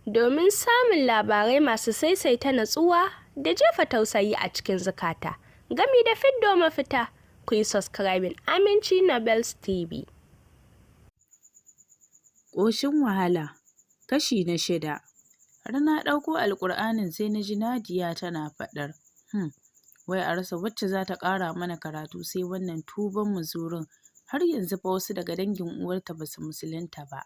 Domin samun labarai masu saisaita natsuwa da jefa tausayi a cikin zukata, gami da fiddo mafita, ku yi subscribing Aminci Novels TV. Ƙoshin Wahala, kashi na 6. Har na ɗauko Alƙur'anin sai na ji Nadiya tana faɗar, wai a rasa wacce za ta ƙara mana karatu sai wannan tuban muzurun. Har yanzu fa wasu daga dangin uwarta ba su musulunta ba.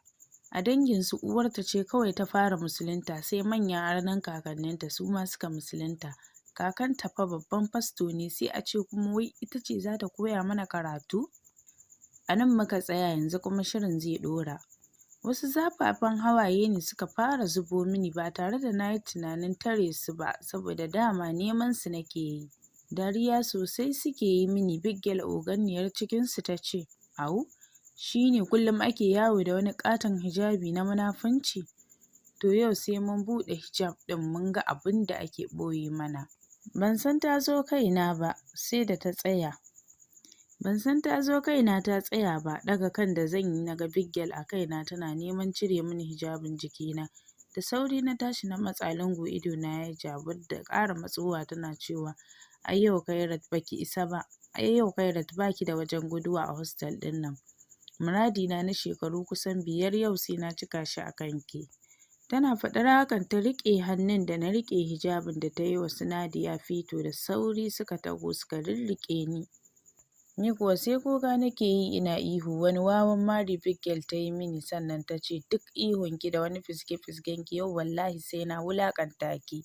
A danginsu uwarta ce kawai ta fara musulunta, sai manyan arnan kakanninta su ma suka musulunta. Kakanta fa babban fasto ne, sai a ce kuma wai ita ce za ta koya mana karatu? A nan muka tsaya, yanzu kuma shirin zai ɗora. Wasu zafafan hawaye ne suka fara zubo mini ba tare da na yi tunanin tare su ba, saboda dama neman su nake yi. Dariya sosai suke yi mini. Big Girl, oganniyar cikinsu, ta ce, "Au, shi ne kullum ake yawo da wani ƙaton hijabi na munafunci? To yau sai mun buɗe hijab ɗin mun ga abin da ake ɓoye mana." Ban san ta zo kaina ba sai da ta tsaya. Ban san ta zo kaina ta tsaya ba. Ɗaga kan da zan yi, na ga Big Girl a kaina tana neman cire mini hijabin jikina. Da sauri na tashi na matsa lungu, idona ya jawur da ƙara matsowa tana cewa, "Ai yau Khairat baki isa ba, ai yau Khairat baki da wajen guduwa a hostel ɗin nan. Muradina na shekaru kusan 5 yau sai na cika shi a kanki." Tana faɗar hakan ta riƙe hannun da na riƙe hijabin da ta yi wa su Nadiya fito, da sauri suka taho suka rirriƙe ni. Ni kuwa sai kuka nake yi ina ihu. Wani wawan mari Big Girl ta yi mini, sannan ta ce, "Duk ihunki da wani fisge-fisgenki, yau wallahi sai na wulaƙanta ki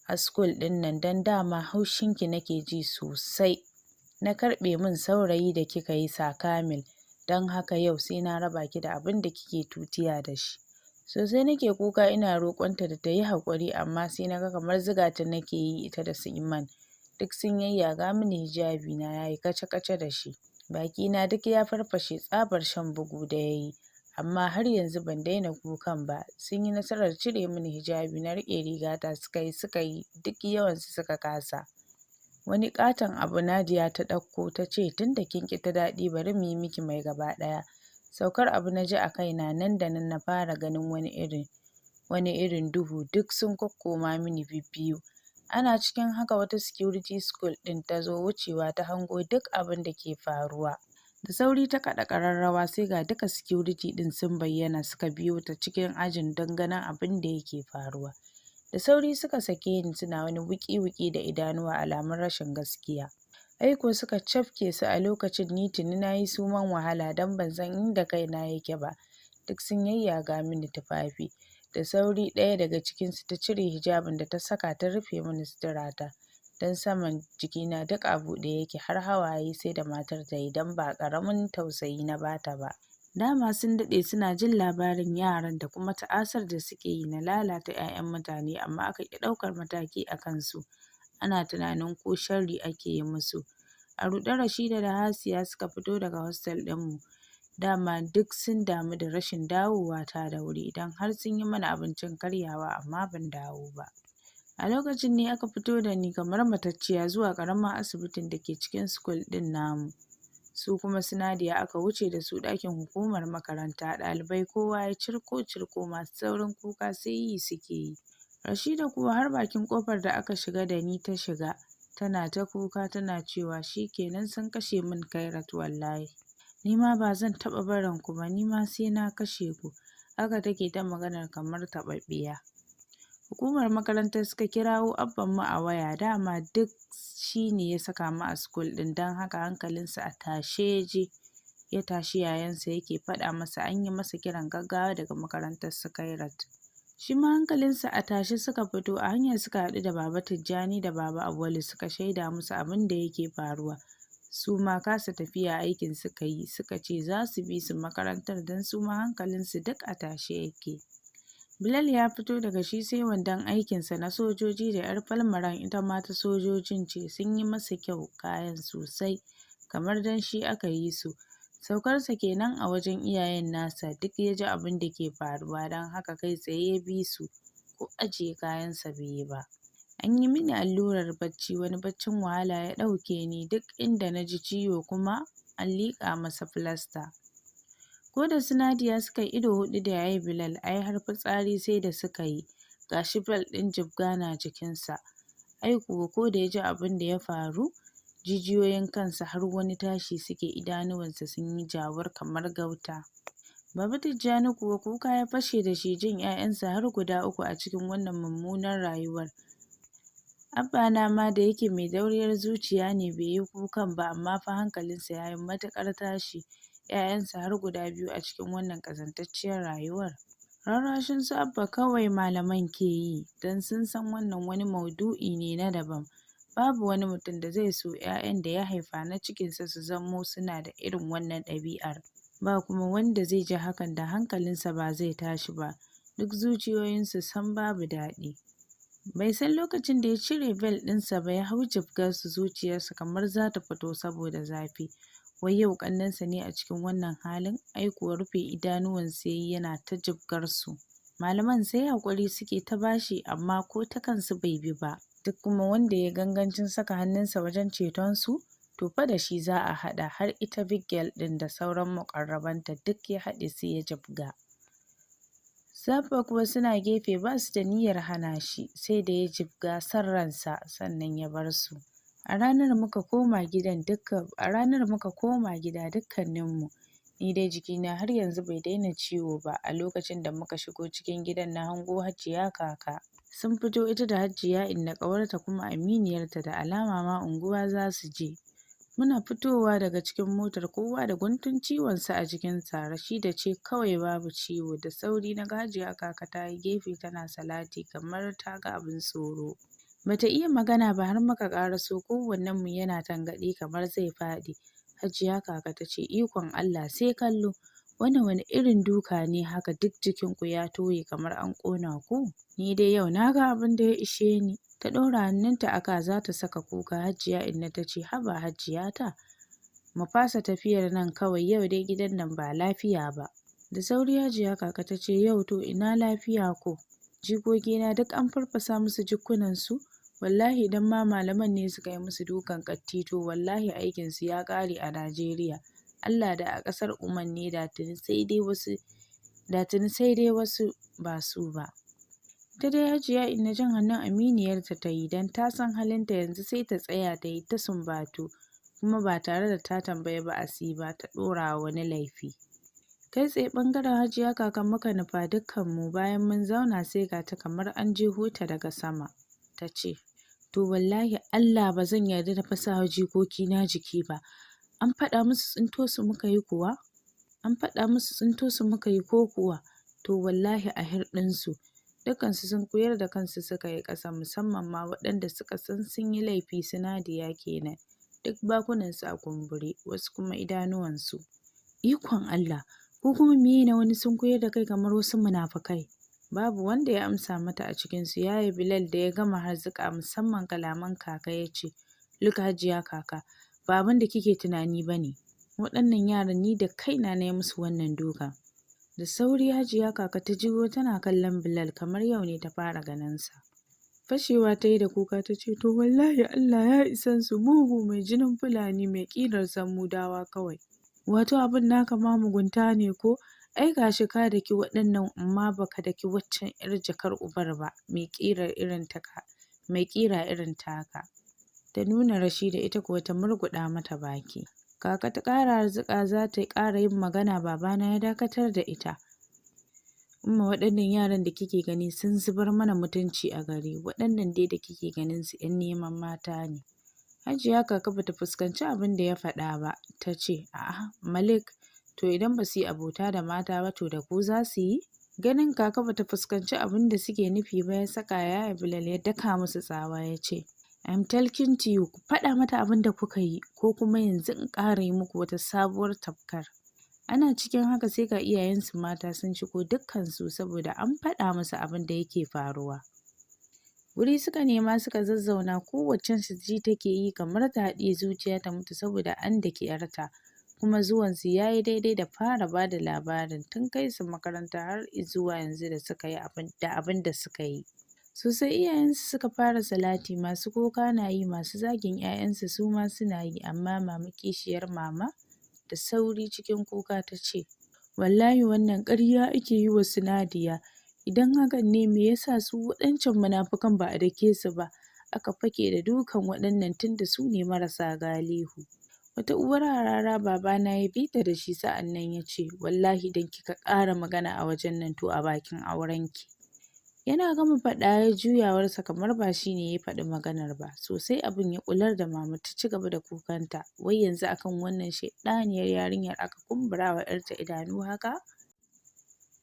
a school ɗin nan, don dama haushinki nake ji sosai. Na karɓe min saurayi da kika yi, Sir Kamil, don haka yau sai na raba ki da abin da kike tutiya da shi." Sosai nake kuka ina roƙonta da ta yi haƙuri, amma sai na ga kamar zuga ta nake yi. Ita da su Iman duk sun yayyaga mini hijabi na, yayi kace-kace da shi. Bakina duk ya farfashe tsabar shan bugu da yayi, amma har yanzu ban daina kukan ba. Sun yi nasarar cire mini hijabi na riƙe rigata, suka yi suka yi duk yawansu suka kasa. Wani ƙaton abu Nadiya ta ɗauko ta ce, "Tunda kin ƙi ta daɗi, bari mu yi miki mai gaba ɗaya." Saukar abu na ji a kaina, nan da nan na fara ganin wani irin duhu, duk sun kokkoma mini bibbiyu. Ana cikin haka wata security school ɗin ta zo wucewa, ta hango duk abin da ke faruwa. Da sauri ta kaɗa ƙararrawa, sai ga duka security ɗin sun bayyana, suka biyo ta cikin ajin don ganin abin da yake faruwa. Da sauri suka sake ni, suna wani wuƙi-wuƙi da idanuwa alamun rashin gaskiya. Ai ko suka cafke su. A lokacin ni tuni na yi suman wahala, don ban san inda kaina yake ba. Duk sun yayyaga mini tufafi. Da sauri ɗaya daga cikinsu ta cire hijabin da ta saka ta rufe mini suturata, don saman jikina duk a buɗe yake. Har hawaye sai da matar ta yi, don ba ƙaramin tausayi na bata ba. Dama sun daɗe suna jin labarin yaran da kuma ta'asar da suke yi na lalata 'ya'yan mutane, amma aka ƙi ɗaukar mataki a kansu, ana tunanin ko sharri ake yi musu. A ruɗe Rashida da Hasiya suka fito daga hostel ɗinmu. Dama duk sun damu da rashin dawowata da wuri, don har sun yi mana abincin karyawa amma ban dawo ba. A lokacin ne aka fito da ni kamar matacciya zuwa ƙaramin asibitin da ke cikin school ɗin namu. Su kuma su Nadiya aka wuce da su ɗakin hukumar makaranta. Ɗalibai kowa ya cirko-cirko, masu saurin kuka sai yi suke yi. Rashida kuwa har bakin ƙofar da aka shiga da ni ta shiga, tana ta kuka tana cewa, "Shi kenan, sun kashe min Khairat wallahi. Ni ma ba zan taɓa barin ku ba, ni ma sai na kashe ku." Haka take ta maganar kamar taɓaɓɓiya. Hukumar makarantar suka kirawo abbanmu a waya, dama duk shi ne ya saka mu a school ɗin, don haka hankalinsa a tashe ya je ya tashi yayansa yake faɗa masa an yi masa kiran gaggawa daga makarantar su Khairat. Shi ma hankalinsa a tashe suka fito. A hanya suka haɗu da Baba Tijjani da Baba Auwalu, suka shaida musu abin da yake faruwa. Su ma kasa tafiya aikin suka yi, suka ce za su bi su makarantar, don su ma hankalinsu duk a tashe yake. Bilal ya fito daga shi sai wandon aikinsa na sojoji da 'yar falmaran, ita ma ta sojojin ce. Sun yi masa kyau kayan sosai, kamar don shi aka yi su. Saukarsa kenan a wajen iyayen nasa duk ya ji abin da ke faruwa, don haka kai tsaye ya bi su, ko ajiye kayansa bai yi ba. An yi mini allurar bacci, wani baccin wahala ya ɗauke ni. Duk inda na ji ciwo kuma an liƙa masa filasta. Ko Ko da su Nadiya suka yi ido huɗu da Yaya Bilal, ai har fitsari sai da suka yi, gashi bel ɗin jibga na jikinsa. Ai kuwa ko da ya ji abin da ya faru, jijiyoyin kansa har wani tashi suke, idanuwansa sun yi jawur kamar gauta. Baba Tijjani kuwa kuka ya fashe da shi jin 'ya'yansa har guda uku a cikin wannan mummunar rayuwar. Abbana ma da yake mai dauriyar zuciya ne bai yi kukan ba, amma fa hankalinsa ya yi matuƙar tashi, 'ya'yansa har guda biyu a cikin wannan ƙazantacciyar rayuwar. Rarrashin su Abba kawai malaman ke yi, don sun san wannan wani maudu'i ne na daban. Babu wani mutum da zai so 'ya'yan da ya haifa na cikinsa su zamo suna da irin wannan ɗabi'ar. Ba kuma wanda zai ji hakan da hankalinsa ba zai tashi ba. Duk zuciyoyinsu sam babu daɗi. Bai san lokacin da ya cire bel ɗinsa ba ya hau jibgar su, zuciyarsa kamar za ta fito saboda zafi. Wai yau ƙannensa ne a cikin wannan halin? Ai kuwa rufe idanuwansa ya yi yana ta jibgar su. Malaman sai haƙuri suke ta bashi, amma ko ta kansu bai bi ba. Duk kuma wanda ya gangancin saka hannunsa wajen ceton su, to fa da shi za a haɗa, har ita big girl ɗin da sauran muƙarrabanta duk ya haɗe su ya jibga. Su Abba kuwa suna gefe ba su da niyyar hana shi, sai da ya jibga son ransa sannan ya bar su. A ranar muka koma gida dukkaninmu. Ni dai jikina har yanzu bai daina ciwo ba. A lokacin da muka shigo cikin gidan na hango Hajiya Kaka. Sun fito ita da Hajiya Inna ƙawarta kuma aminiyarta, da alama ma unguwa za su je. Muna fitowa daga cikin motar kowa da guntun ciwonsa a jikinsa, Rashida ce kawai babu ciwo. Da sauri na ga Hajiya Kaka ta yi gefe tana salati kamar ta ga abin tsoro. Bata iya magana ba har muka ƙaraso, kowannenmu yana tangaɗi kamar zai faɗi. Hajiya Kaka ta ce, "Ikon Allah sai kallo, wannan wani irin duka ne haka, duk jikinku ya toye kamar an ƙona ku? Ni dai yau na ga abin da ya ishe ni." Ta ɗora hannunta a ka za ta saka kuka. Hajiya Inna ta ce, "Haba Hajiyata, mu fasa tafiyar nan kawai, yau dai gidan nan ba lafiya ba." Da sauri Hajiya Kaka ta ce, "Yau to ina lafiya ko? Jikokina duk an farfasa musu jikunansu. Wallahi idan ma malaman ne suka yi musu dukan ƙatti, to wallahi aikinsu ya ƙare a Najeriya. Allah da a ƙasar Oman ne da tuni sai dai wasu ba su ba." Ita dai Hajiya Inna jan hannun aminiyarta ta yi, don ta san halinta, yanzu sai ta tsaya ta yi ta sumbatu, kuma ba tare da ta tambayi ba'asi ba ta ɗora wa wani laifi. Kai tsaye ɓangaren Hajiya Kaka muka nufa dukkanmu. Bayan mun zauna sai ga ta kamar an jeho ta daga sama. Ta ce, "To wallahi Allah ba zan yarda da fasa wa jikokina jiki ba. An faɗa musu tsinto su muka yi kuwa? An faɗa musu tsinto su muka yi ko kuwa? To wallahi a hirɗinsu." Dukkansu sun koyar da kansu suka yi ƙasa, musamman ma waɗanda suka san sun yi laifi, su Nadiya kenan. Duk bakunansu a kumbure, wasu kuma idanuwansu. "Ikon Allah, ko kuma meye na wani sun koyar da kai kamar wasu munafukai?" Babu wanda ya amsa mata a cikinsu. Yaya Bilal da ya gama harzuƙa, musamman kalaman Kaka, ya ce, "Look Hajiya Kaka, ba abin da kike tunani ba ne. Waɗannan yaran ni da kaina na yi musu wannan dukan." Da sauri Hajiya Kaka ta juyo tana kallon Bilal kamar yau ne ta fara ganinsa. Fashewa ta yi da kuka ta ce, "To wallahi Allah ya isan su, mugu mai jinin Fulani mai ƙirar Samudawa kawai. Wato abin naka ma mugunta ne ko? Ai gashi ka daki waɗannan amma baka daki waccan 'yar jakar ubar ba mai ƙirar irin taka, mai ƙira irin taka." Ta nuna Rashida, ita kuwa ta murguɗa mata baki. Kaka ta ƙara harzuƙa za ta ƙara yin magana, babana ya dakatar da ita. "Umma, waɗannan yaran da kike gani sun zubar mana mutunci a gari, waɗannan dai da kike ganin su 'yan neman mata ne." Hajiya Kaka bata fuskanci abin da ya faɗa ba, ta ce, "A'a Malik, to idan ba su yi abota da mata ba, to da ku za su yi?" Ganin Kaka bata fuskanci abin da suke nufi ba ya saka Yaya Bilal ya daka musu tsawa ya ce, "I'm talking to you, ku faɗa mata abin da kuka yi ko kuma yanzu in ƙara yi muku wata sabuwar tafkar." Ana cikin haka sai ga iyayensu mata sun shigo dukkansu, saboda an faɗa musu abin da yake faruwa. Wuri suka nema suka zazzauna, kowaccensu ji take yi kamar ta haɗiye zuciya ta mutu saboda an daki 'yarta. Kuma zuwansu ya yi daidai da fara ba da labarin tun kai su makaranta har izuwa yanzu da suka yi abin da suka yi. Sosai iyayensu suka fara salati, masu kuka na yi, masu zagin 'ya'yansu su ma suna yi, amma mama kishiyar mama da sauri cikin kuka ta ce, Wallahi wannan ƙarya ake yi wa su Nadiya. Idan hakan ne, me yasa su waɗancan munafukan ba a dake su ba, aka fake da dukan waɗannan tunda su ne marasa galihu? Wata uwar harara babana ya bi ta da shi, sa'an nan ya ce, "Wallahi idan kika ƙara magana a wajen nan, to a bakin aurenki." Yana gama faɗa ya juyawarsa kamar ba shi ne ya faɗi maganar ba. Sosai abin ya ƙular da mama, ta ci gaba da kukanta. Wai yanzu akan wannan shaiɗaniyar yarinyar aka kumbura wa ‘yarta idanu haka?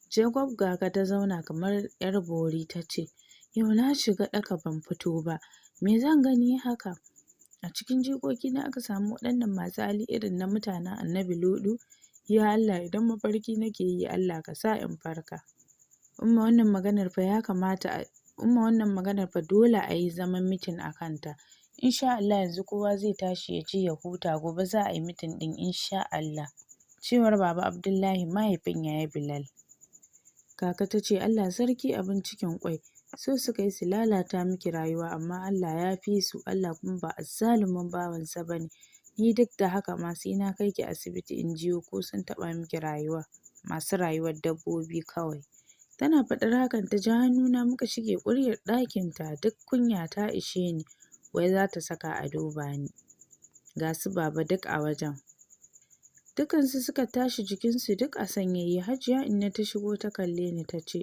Jacob Kaka ta zauna kamar ‘yar bori ta ce, "Yau na shiga ɗaka ban fito ba, me zan gani haka? A cikin jikokina aka samu waɗannan masu hali irin na mutanen Annabi Luɗu. Ya Allah, idan mafarki nake yi, Allah ka sa in farka. Umma, wannan maganar fa ya kamata a Umma, wannan maganar fa dole a yi zaman meeting a kanta. Insha Allah yanzu kowa zai tashi ya je ya huta, gobe za a yi meeting ɗin insha Allah," cewar Baba Abdullahi, mahaifin Yaya Bilal. Kaka ta ce, "Allah sarki, abin cikin ƙwai, so suka yi su lalata miki rayuwa, amma Allah ya fi su, Allah kuma ba azzalumin bawansa ba ne. Ni duk da haka ma sai na kai ki asibiti in jiyo ko sun taɓa miki rayuwa, masu rayuwar dabbobi kawai." Tana faɗar hakan ta ja hannuna muka shige ƙuryar ɗakinta. Duk kunya ta ishe ni, wai za ta saka a duba ni. Ga su Baba duk a wajen. Dukansu suka tashi jikinsu duk a sanyaye. Hajiya Inna ta shigo ta kalle ni ta ce,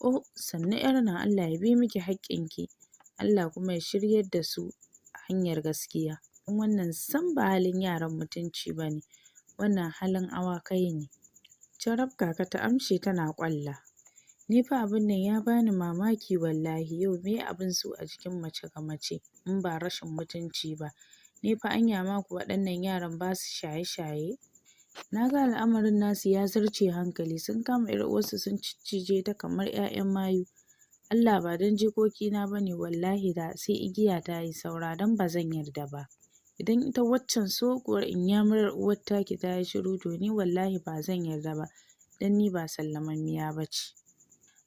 "Oh, sannu 'yar nan, Allah ya bi miki haƙƙinki, Allah kuma ya shiryar da su hanyar gaskiya. Wannan sam ba halin yaran mutunci ba ne, wannan halin awakai ne." Carab kaka ta amshe tana ƙwalla. Ni fa abin nan ya bani mamaki wallahi. Yau me abin so a jikin mace ga mace in ba rashin mutunci ba? Ni fa anya ma kuwa waɗannan yaran ba su shaye-shaye? Na ga al'amarin nasu ya zarce hankali, sun kama 'yar uwarsu sun ciccije ta kamar 'ya'yan mayu. Allah, ba don jikokina ba ne, wallahi da sai igiya ta yi saura, don ba zan yarda ba. Idan ita waccan sokuwar inyamurar uwar taki ta yi shiru, to ni wallahi ba zan yarda ba, don ni ba sallamammiya ba ce.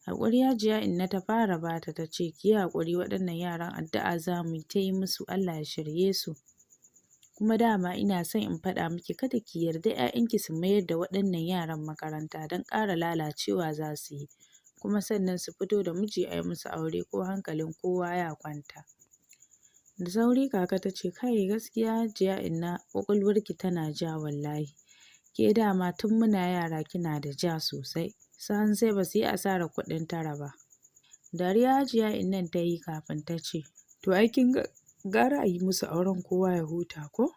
Haƙuri Hajiya Inna ta fara bata, ta ce, "Ki yi haƙuri, waɗannan yaran addu'a za mu yi ta yi musu, Allah ya shirye su. Kuma dama ina son in faɗa miki, kada ki yarda 'ya'yanki su mayar da waɗannan yaran makaranta, don ƙara lalacewa za su yi. Kuma sannan su fito da miji a yi musu aure, ko hankalin kowa ya kwanta." Da sauri kaka ta ce, "Kai, gaskiya Hajiya Inna, ƙwaƙwalwarki tana ja wallahi. Ke dama tun muna yara kina da ja sosai. Su sai ba su yi asarar kuɗin tara ba." Dariya Hajiya Innan ta yi kafin ta ce, "To ai kin ga gara a yi musu auren kowa ya huta, ko?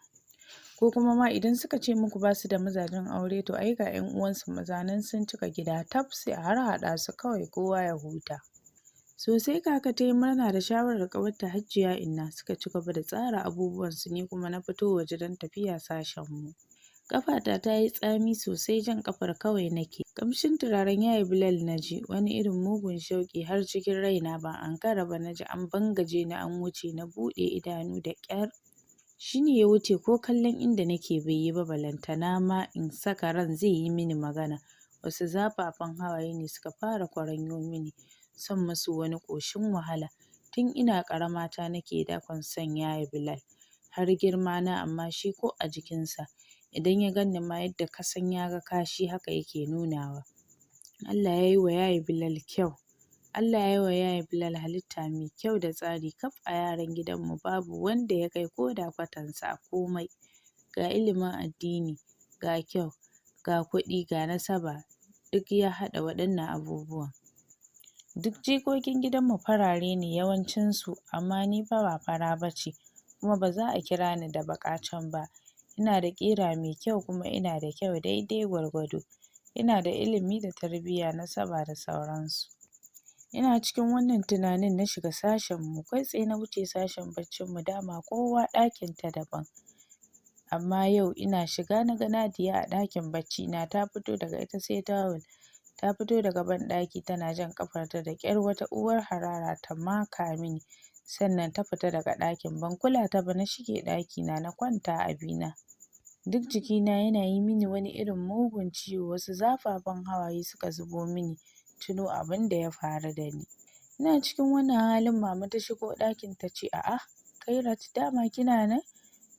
Ko kuma ma idan suka ce muku ba su da mazajen aure, to ai ga 'yan uwansu maza nan sun cika gida tab, sai a harhaɗa su kawai, kowa ya huta." Sosai kaka ta yi murna da shawarar ƙawarta Hajiya Inna. Suka ci gaba da tsara abubuwansu, ni kuma na fito waje don tafiya sashen mu. Ƙafata ta yi tsami sosai, jan ƙafar kawai nake. Ƙamshin turaren Yaya Bilal na ji, wani irin mugun shauƙi har cikin raina. Ban ankara ba na ji an bangaje ni an wuce. Na buɗe idanu da ƙyar. Shi ne ya wuce, ko kallon inda nake bai yi ba, balantana ma in saka ran zai yi mini magana. Wasu zafafan hawaye ne suka fara kwaranyo mini. Son maso wani ƙoshin wahala. Tun ina ƙaramata nake dakon son Yaya Bilal har girma na, amma shi ko a jikinsa. Idan ya ganni ma, yadda ka san ya ga kashi haka yake nunawa. Allah ya yi wa Yaya Bilal kyau. Allah ya yi wa Yaya Bilal halitta mai kyau da tsari. Kaf a yaran gidanmu babu wanda ya kai ko da kwatansa a komai. Ga ilimin addini, ga kyau, ga kuɗi, ga nasaba, duk ya haɗa waɗannan abubuwan. Duk jikokin gidanmu farare ne yawancinsu, amma ni fa ba fara ba ce, kuma ba za a kira ni da baƙa can ba. Ina da ƙira mai kyau, kuma ina da kyau daidai gwargwado. Ina da ilimi da tarbiyya, nasaba da sauransu. Ina cikin wannan tunanin na shiga sashen mu. Kai tsaye na wuce sashen baccin mu, dama kowa ɗakin ta daban. Amma yau ina shiga na ga Nadiya a ɗakin bacci na, ta fito daga ita sai tawul. Ta fito daga banɗaki tana jan ƙafarta da ƙyar. Wata uwar harara ta maka mini, sannan ta fita daga ɗakin. Ban kula ta ba, na shige ɗakina na kwanta abina. Duk jikina yana yi mini wani irin mugun ciwo. Wasu zafafan hawaye suka zubo mini tuno abin da ya faru da ni. Ina cikin wannan halin mama ta shigo ɗakin ta ce, "A'a, Khairat, dama kina nan?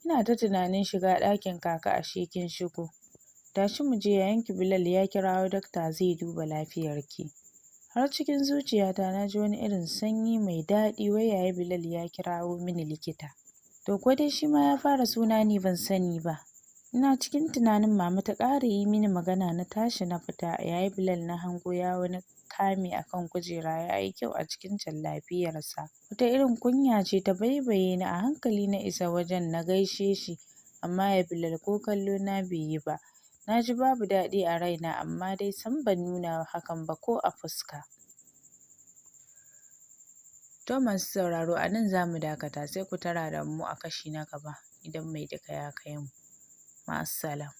Ina ta tunanin shiga ɗakin kaka, ashe kin shigo." Tashi mu je, yayanki Bilal ya kirawo dakta zai duba lafiyarki. Har cikin zuciyata na ji wani irin sanyi mai daɗi, wai yaya Bilal ya kirawo mini likita. To ko dai shi ma ya fara suna ne ban sani ba. Ina cikin tunanin mama ta ƙara yi mini magana, na tashi na fita. Yaya Bilal na hango ya wani kame a kan kujera, ya yi kyau a cikin jallabiyarsa. Wata irin kunya ce ta baibaye ni. A hankali na isa wajen na gaishe shi, amma yaya Bilal ko kallo na bai yi ba. Na ji babu daɗi a raina, amma dai sam ban nuna hakan ba ko a fuska. To masu sauraro, a nan za mu dakata, sai ku tara da mu a kashi na gaba idan mai duka ya kai mu. Ma'assalam.